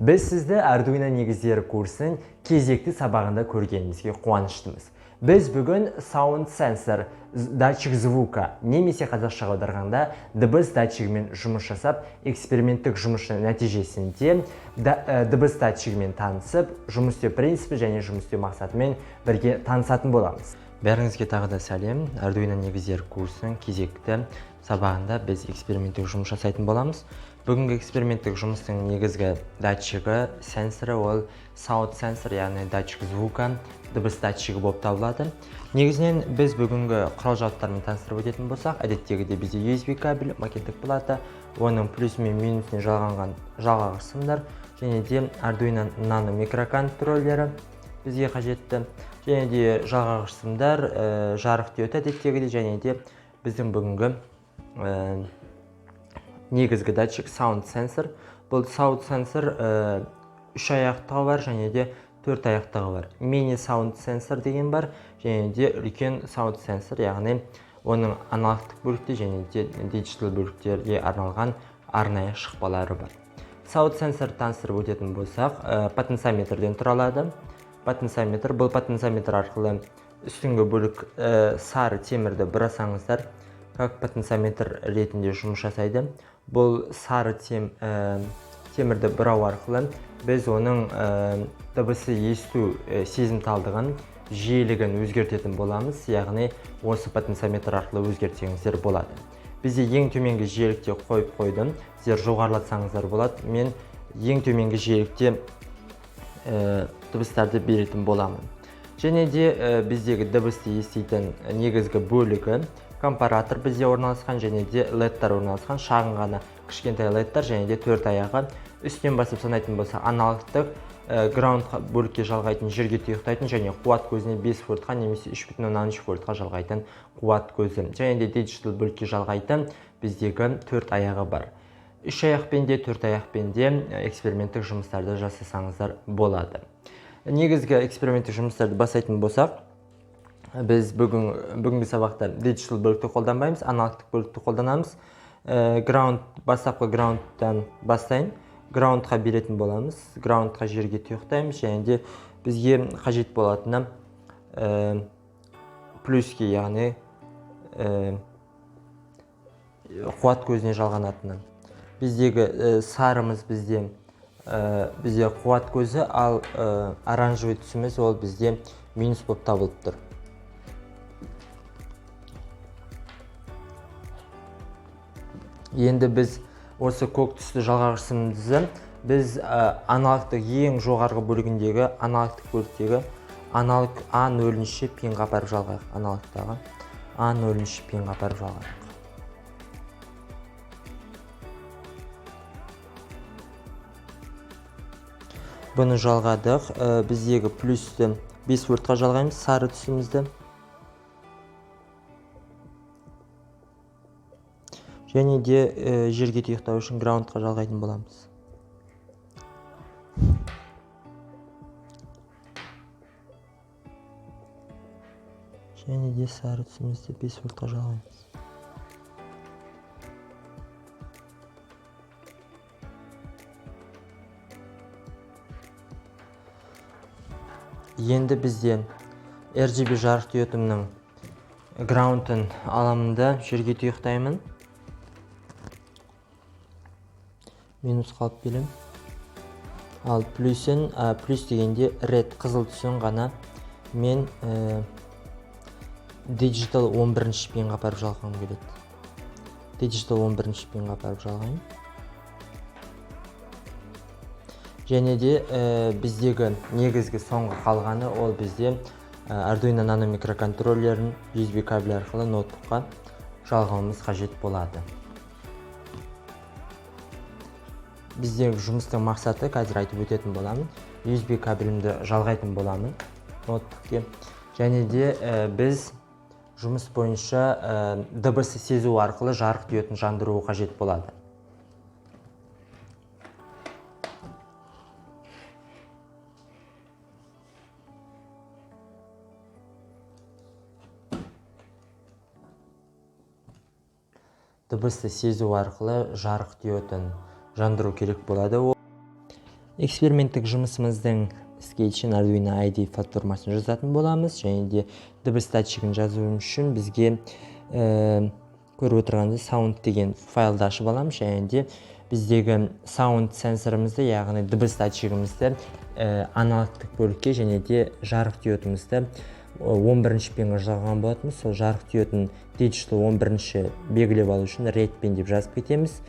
Біз сізді Arduino негіздері курсының кезекті сабағында көргенімізге қуаныштымыз. Біз бүгін Sound Sensor, датчик звука, немесе қазақшаға аударғанда дыбыс датчигімен жұмыс жасап, эксперименттік жұмыс нәтижесінде дыбыс датчигімен танысып, жұмыс істеу принципі және жұмыс істеу мақсатымен бірге танысатын боламыз. Бәріңізге тағы да сәлем. Arduino негіздері курсының кезекті сабағында біз эксперименттік жұмыс жасайтын боламыз. Бүгінгі эксперименттік жұмыстың негізгі датчигі, сенсоры ол sound sensor, яғни датчик звука, дыбыс датчигі болып табылады. Негізінен біз бүгінгі құрал жабдықтармен таныстырып өтетін болсақ, әдеттегідей бізде USB кабель, макеттік плата, оның плюсі мен минусіне жалғанған жалғағыш сымдар және де Arduino Nano микроконтроллері бізге қажетті, және де жалғағыш сымдар, жарық диоды әдеттегідей, және де біздің бүгінгі негізгі датчик sound sensor. Бұл sound sensor үш аяқтығы бар және де төрт аяқтығы бар. Мини sound sensor деген бар және де үлкен sound sensor, яғни оның аналогтық бөлікте және де digital бөліктерге арналған арнайы шықпалары бар. Sound sensor таныстырып өтетін болсақ, потенциометрден тұралады. Потенциометр, бұл потенциометр арқылы үстіңгі бөлік сары темірді бұрасаңыздар, как потенциометр ретінде жұмыс жасайды. Бұл сары темірді бұрау арқылы біз оның дыбысы есту сезімталдығын, жиілігін өзгертетін боламыз, яғни осы потенциометр арқылы өзгертсеңіздер болады. Бізде ең төменгі жиілікте қойып қойдым, сіздер жоғарылатсаңыздар болады. Мен ең төменгі жиілікте дыбыстарды беретін боламын. Және де біздегі дыбысты еститін негізгі бөлігі компаратор бізде орналасқан және де ледтар орналасқан, шағын ғана кішкентай ледтар және де төрт аяғы. Үстінен басып санайтын болса, аналогтық, ground бөлікке жалғайтын, жерге тұйықтайтын және қуат көзіне 5 вольтқа немесе 3,3 вольтқа жалғайтын қуат көзі және де digital бөлікке жалғайтын біздегі төрт аяғы бар. Үш аяқпен де, төрт аяқпен де эксперименттік жұмыстарды жасасаңыздар болады. Негізгі эксперименттік жұмыстарды бастайтын болсақ, біз бүгінгі сабақта digital бөлікті қолданбаймыз, аналогтық бөлікті қолданамыз. Ground, бастапқы groundтан бастайын. Groundқа беретін боламыз. Groundқа жерге тұйықтаймыз және де бізге қажет болатыны плюске, яғни қуат көзіне жалғанатыны. Біздегі сарымыз бізде қуат көзі, ал оранжевый түсіміз ол бізде минус болып табылып тұр. Енді біз осы көк түсті жалғағыш сымымызды біз аналогтық ең жоғарғы бөлігіндегі аналогтық бөліктегі аналог А нөлінші пинға апарып жалғайық. Аналогтағы А нөлінші пинға апарып жалғайық. Бұны жалғадық. Біздегі плюсті 5 вольтқа жалғаймыз, сары түсімізді. Және де жерге тұйықтау үшін граундқа жалғайтын боламыз. Және де сары түсімізді 5 вольтқа жалғаймыз. Енді бізде RGB жарық диодымның граундын аламын да жерге тұйықтаймын. Минус қалып келем. Ал плюсін, плюс дегенде red қызыл түсін ғана мен digital 11 пинға апарып жалғағым келеді. Digital 11 пинға апарып жалғаймын. Және де біздегі негізгі соңғы қалғаны ол бізде Arduino Nano микроконтроллерін USB кабель арқылы ноутбукқа жалғауымыз қажет болады. Біздегі жұмыстың мақсаты қазір айтып өтетін боламын. USB кабелімді жалғайтын боламын ноутбукке. Және де біз жұмыс бойынша дыбысы сезу арқылы жарық диодын жандыру қажет болады. Дыбысты сезу арқылы жарық диодын жандыру керек болады. Эксперименттік жұмысымыздың скетчін Arduino IDE платформасын жазатын боламыз. Және де дыбыс датчигін жазу үшін бізге көріп отырғанымыздай sound деген файлды ашып аламыз. Және де біздегі sound сенсорымызды, яғни дыбыс датчигімізді аналогтық бөлікке және де жарық диодымызды 11 пинға жалған болатынбыз. Сол жарық диодын digital 11 белгілеп алу үшін red pin деп жазып кетеміз.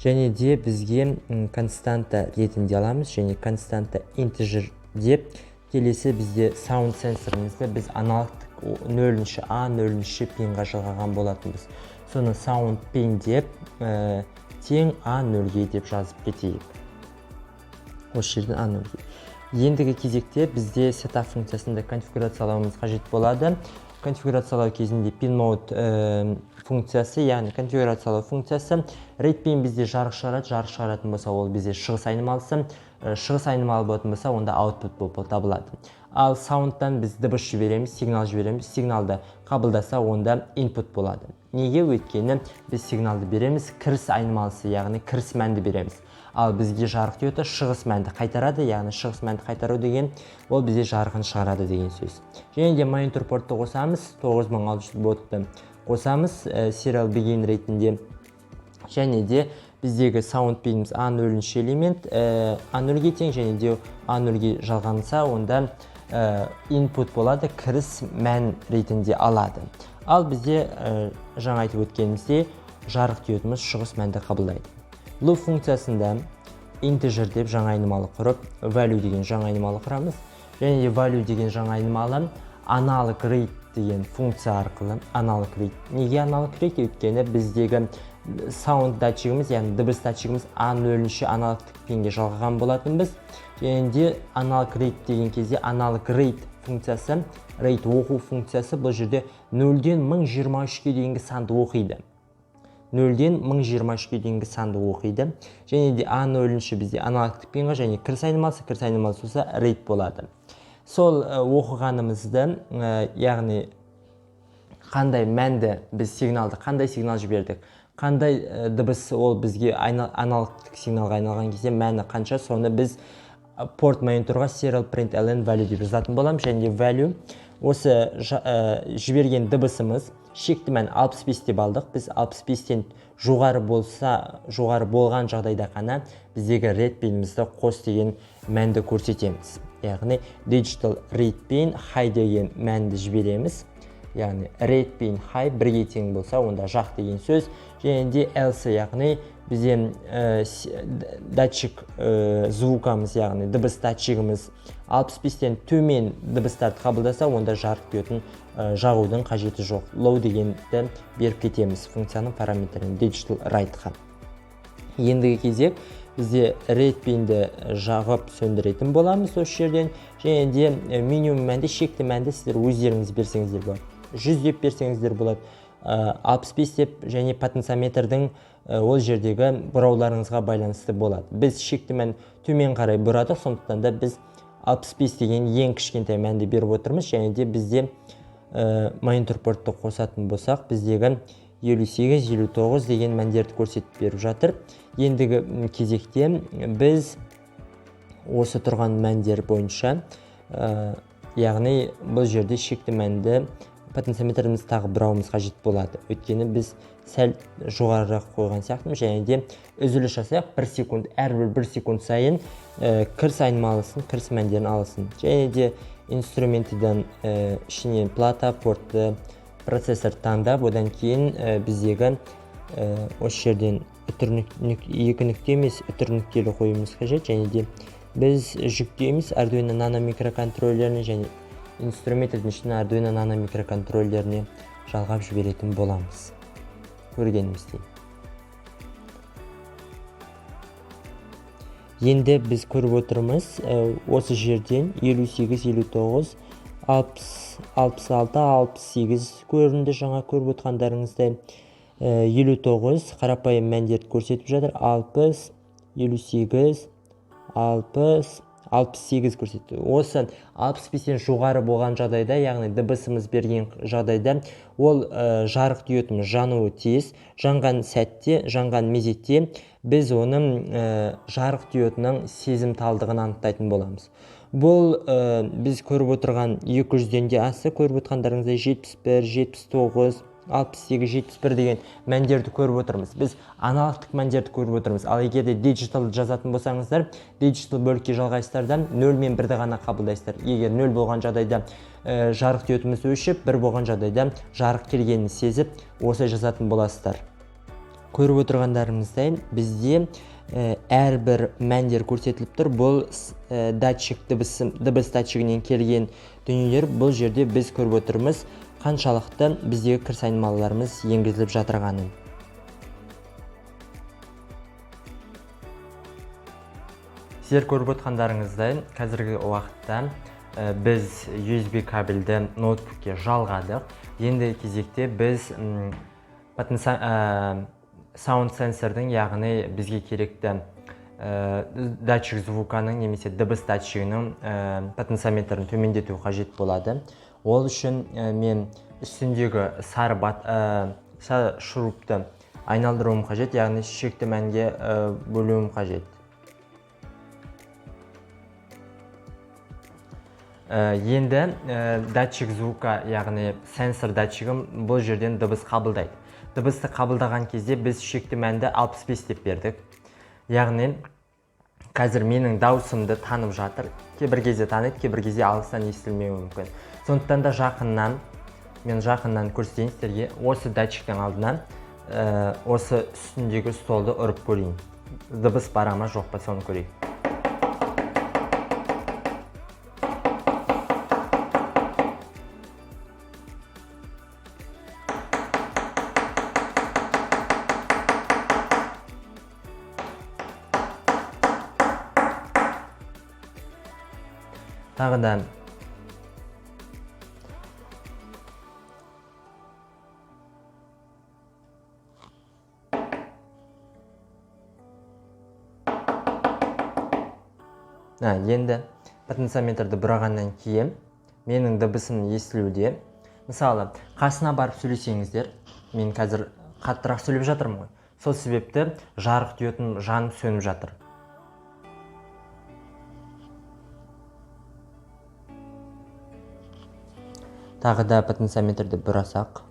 Және де бізге константа ретінде аламыз, және константа integer деп келесі бізде sound сенсорымызды біз аналогтық 0-ші А 0-ші пинға жалғаған болатынбыз. Соны sound pin деп тең А 0-ге деп жазып кетейік. Осы жерден А 0-ге. Ендігі кезекте бізде setup функциясында конфигурациялауымыз қажет болады. Конфигурациялау кезінде pin mode функциясы, яғни конфигурациялау функциясы. Red pin бізде жарық шығарады, жарық шығаратын болса, ол бізде шығыс айнымалысы. Шығыс айнымалы болатын болса, онда output болып табылады. Ал soundтан біз дыбыс жібереміз, сигнал жібереміз. Сигналды қабылдаса, онда input болады. Неге? Өйткені біз сигналды береміз, кіріс айнымалысы, яғни кіріс мәнді береміз. Ал бізге жарық диоды шығыс мәнді қайтарады, яғни шығыс мәнді қайтару деген ол бізде жарығын шығарады деген сөз. Және де монитор портты қосамыз, 9600 баудты қосамыз serial begin ретінде. Және де біздегі sound пиніміз А 0 элемент А 0-ге тең, және де А 0-ге жалғанса, онда input болады, кіріс мән ретінде алады. Ал бізде жаңа айтып өткеніміздей, жарық диодымыз шығыс мәнді қабылдайды. Loop функциясында integer деп жаңа айнымалы құрып, value деген жаңа айнымалы құрамыз. Және де value деген жаңа айнымалы analog read деген функция арқылы. Analog read. Неге analog read? Өйткені біздегі sound датчигіміз, яғни дыбыс датчигіміз А 0 аналогтық пинге жалғаған болатынбыз. Және де analog read деген кезде analog read функциясы, read оқу функциясы бұл жерде 0-ден 1023-ке дейінгі санды оқиды. 0-ден 1023-ке дейінгі санды оқиды. Және де А 0 бізде аналогтық пинға және кіріс айнымалысы, кіріс айнымалысы болса, read болады. Сол оқығанымызды, яғни қандай мәнді біз сигналды, қандай сигнал жібердік, қандай дыбыс, ол бізге аналогтық сигналға айналған кезде мәні қанша, соны біз порт мониторға serial print ln value деп жазатын боламыз. Және де value осы жіберген дыбысымыз шекті мән 65 деп алдық біз. 65-тен жоғары болса, жоғары болған жағдайда қана біздегі red пинімізді қос деген мәнді көрсетеміз, яғни digital read pin high деген мәнді жібереміз, яғни red pin high бірге тең болса, онда жақ деген сөз. Және де else, яғни бізде датчик звукамыз, яғни дыбыс датчигіміз 65-тен төмен дыбыстарды қабылдаса, онда жарық диодын жағудың қажеті жоқ, low дегенді беріп кетеміз функцияның параметрін digital write-қа. Ендігі кезек бізде red пинді жағып сөндіретін боламыз осы жерден. Және де минимум мәнді, шекті мәнді сіздер өздеріңіз берсеңіздер болады, 100 деп берсеңіздер болады, 65 деп, және потенциометрдің ол жердегі бұрауларыңызға байланысты болады. Біз шекті мән төмен қарай бұрадық, сондықтан да біз 65 деген ең кішкентай мәнді беріп отырмыз. Және де бізде монитор портты қосатын болсақ, біздегі 58, 59 деген мәндерді көрсетіп беріп жатыр. Ендігі кезекте біз осы тұрған мәндер бойынша, яғни бұл жерде шекті мәнді потенциометрімізді тағы бұрауымыз қажет болады, өйткені біз сәл жоғарырақ қойған сияқтымыз. Және де үзіліс жасайық бір секунд, әрбір бір секунд сайын кіріс айнымалысын, кіріс мәндерін алсын. Және де инструментіден ішінен плата, портты, процессор таңдап, одан кейін біздегі осы жерден үтір екі нүкте емес, үтір нүктелі қоюымыз қажет. Және де біз жүктейміз Arduino Nano микроконтроллеріне және инструменттердің ішінен Arduino Nano микроконтроллеріне жалғап жіберетін боламыз көргеніміздей. Енді біз көріп отырмыз, осы жерден 58, 59, 60, 66, 68 көрінді жаңа көріп отырғандарыңыздай. 59 қарапайым мәндерді көрсетіп жатыр. 60, 58, 60, 68 көрсетті. Осы 65-тен жоғары болған жағдайда, яғни дыбысымыз берген жағдайда, ол жарық диодымыз жануы тиіс. Жанған сәтте, жанған мезетте біз оның жарық диодының сезімталдығын анықтайтын боламыз. Бұл біз көріп отырған 200-ден де асты, көріп отырғандарыңыздай 71, 79, 68, 71 деген мәндерді көріп отырмыз. Біз аналогтық мәндерді көріп отырмыз. Ал егер де digital жазатын болсаңыздар, digital бөлікке жалғайсыздар да 0 мен 1-ді ғана қабылдайсыздар. Егер 0 болған жағдайда жарық диодымыз өшіп, 1 болған жағдайда жарық келгенін сезіп, осылай жазатын боласыздар. Көріп отырғандарыңыздай, бізде әрбір мәндер көрсетіліп тұр. Бұл датчик дыбыс датчигінен келген дүниелер. Бұл жерде біз көріп отырмыз қаншалықты біздегі кіріс айнымалыларымыз енгізіліп жатырғанын. Сіздер көріп отырғандарыңыздай, қазіргі уақытта біз USB кабельді ноутбукке жалғадық. Енді кезекте біз sound сенсордың, яғни бізге керекті датчик звуканың немесе дыбыс датчигінің потенциометрін төмендету қажет болады. Ол үшін мен үстіндегі сары шурупты айналдыруым қажет, яғни шекті мәнге бөлуім қажет. Енді датчик звука, яғни сенсор датчигім бұл жерден дыбыс қабылдайды. Дыбысты қабылдаған кезде біз шекті мәнді 65 деп бердік. Яғни қазір менің дауысымды танып жатыр. Кейбір кезде таниды, кейбір кезде алыстан естілмеуі мүмкін. Сондықтан да мен жақыннан көрсетейін сіздерге. Осы датчиктің алдынан осы үстіндегі столды ұрып көрейін. Дыбыс бара ма, жоқ па, соны көрейік. Тағы да енді потенциометрді бұрағаннан кейін менің дыбысым естілуде. Мысалы, қасына барып сөйлесеңіздер, мен қазір қаттырақ сөйлеп жатырмын ғой, сол себепті жарық диодым жанып сөніп жатыр. Тағы да потенциометрді бұрасақ,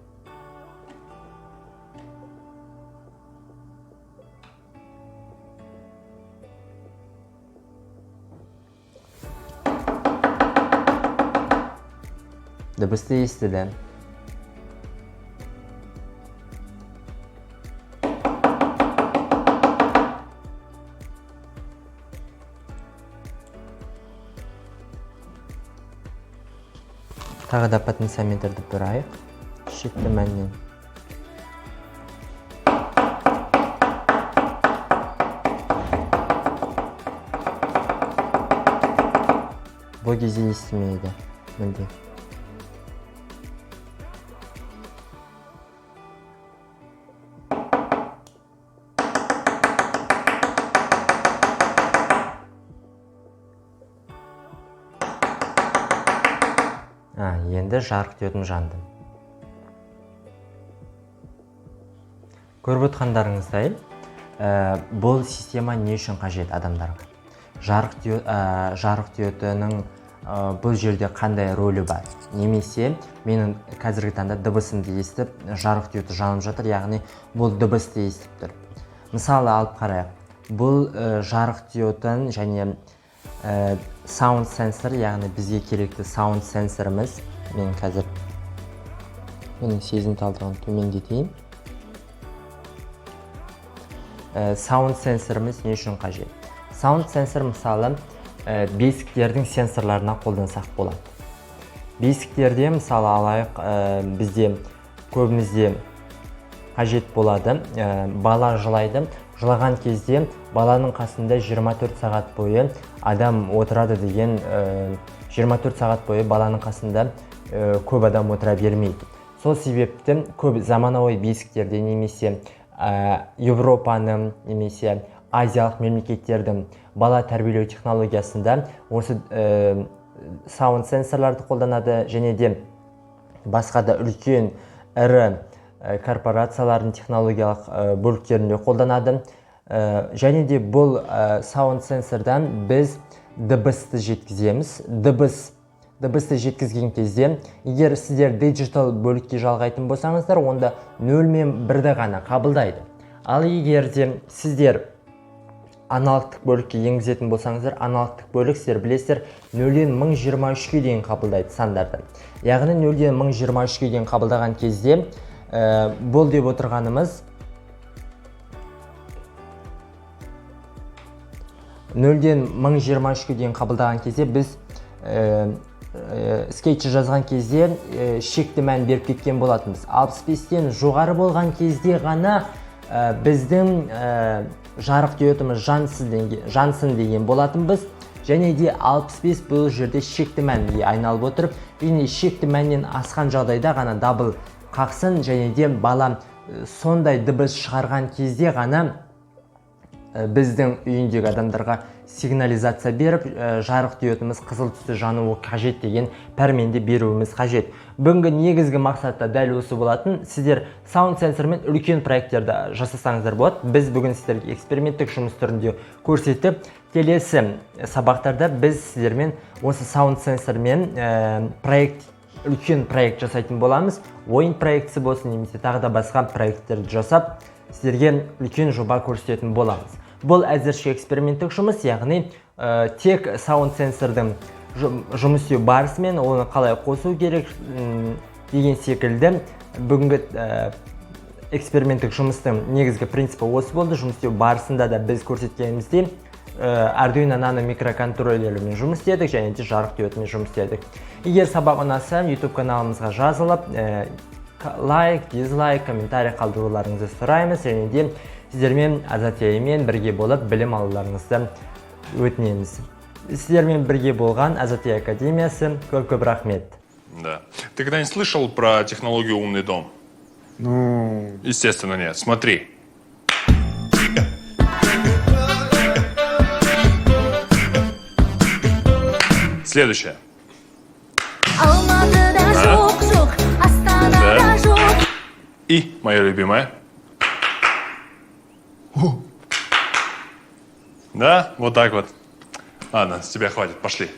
дыбысты естіді. Тағы да потенциометрді бұрайық шекті мәннен. Бұл кезде естімейді мүлде. Енді жарық диодым жанды. Көріп отырғандарыңыздай, бұл система не үшін қажет адамдарға? Жарық диодының бұл жерде қандай рөлі бар? Немесе менің қазіргі таңда дыбысымды естіп, жарық диоды жанып жатыр, яғни бұл дыбысты естіп тұр. Мысалы алып қарайық. Бұл жарық диодын және sound sensor, яғни бізге керекті sound сенсорымыз. Мен қазір оның сезімталдығын төмендетейін. Sound сенсорымыз не үшін қажет? Sound сенсор мысалы бесіктердің сенсорларына қолдансақ болады. Бесіктерде мысалы алайық, бізде көбімізде қажет болады. Бала жылайды. Жылаған кезде баланың қасында 24 сағат бойы адам отырады деген, 24 сағат бойы баланың қасында көп адам отыра бермейді. Сол себепті көп заманауи бесіктерде немесе Европаның немесе азиялық мемлекеттердің бала тәрбиелеу технологиясында осы sound сенсорларды қолданады және де басқа да үлкен ірі корпорациялардың технологиялық бөліктерінде қолданады. Және де бұл sound сенсордан біз дыбысты жеткіземіз. Дыбысты жеткізген кезде, егер сіздер digital бөлікке жалғайтын болсаңыздар, онда 0 мен 1-ді ғана қабылдайды. Ал егер де сіздер аналогтық бөлікке енгізетін болсаңыздар, аналогтық бөлік, сіздер білесіздер, 0-ден 1023-ке дейін қабылдайды сандарды. Яғни 0-ден 1023-ке дейін қабылдаған кезде, бұл деп отырғанымыз 0-ден 1023-ке дейін қабылдаған кезде біз скетчі жазған кезде шекті мән беріп кеткен болатынбыз. 65-тен жоғары болған кезде ғана біздің жарық диодымыз жансын деген болатынбыз. Және де 65 бұл жерде шекті мәнге айналып отырып, және шекті мәннен асқан жағдайда ғана дабыл қақсын, және де бала сондай дыбыс шығарған кезде ғана біздің үйіндегі адамдарға сигнализация беріп, жарық диодымыз қызыл түсті жануы қажет деген пәрменді беруіміз қажет. Бүгінгі негізгі мақсатта дәл осы болатын. Сіздер sound сенсормен үлкен проекттерді жасасаңыздар болады. Біз бүгін сіздерге эксперименттік жұмыс түрінде көрсетіп, келесі сабақтарда біз сіздермен осы sound сенсормен үлкен проект жасайтын боламыз. Ойын проектісі болсын немесе тағы да басқа проекттерді жасап, сіздерге үлкен жоба көрсететін боламыз. Бұл әзірше эксперименттік жұмыс, яғни тек sound сенсордың жұмыс істеу барысымен, оны қалай қосу керек деген секілді бүгінгі эксперименттік жұмыстың негізгі принципі осы болды. Жұмыс істеу барысында да біз көрсеткеніміздей, Arduino Nano микроконтроллерімен жұмыс істедік және де жарық диодымен жұмыс істедік. Егер сабақ ұнаса, YouTube каналымызға жазылып, лайк, дизлайк, комментарий қалдыруларыңызды сұраймыз және де сіздермен Азат мен бірге болып білім алуларыңызды өтінеміз. Сіздермен бірге болған Азат Академиясы, көп-көп рахмет. Да. Ты когда-нибудь слышал про технологию «Умный дом»? Ну, Естественно, нет. Смотри. Следующее. Алматыда жоқ, жоқ, Астанада Да. жоқ. И мое любимое. Да, вот так вот. Ладно, с тебя хватит, пошли.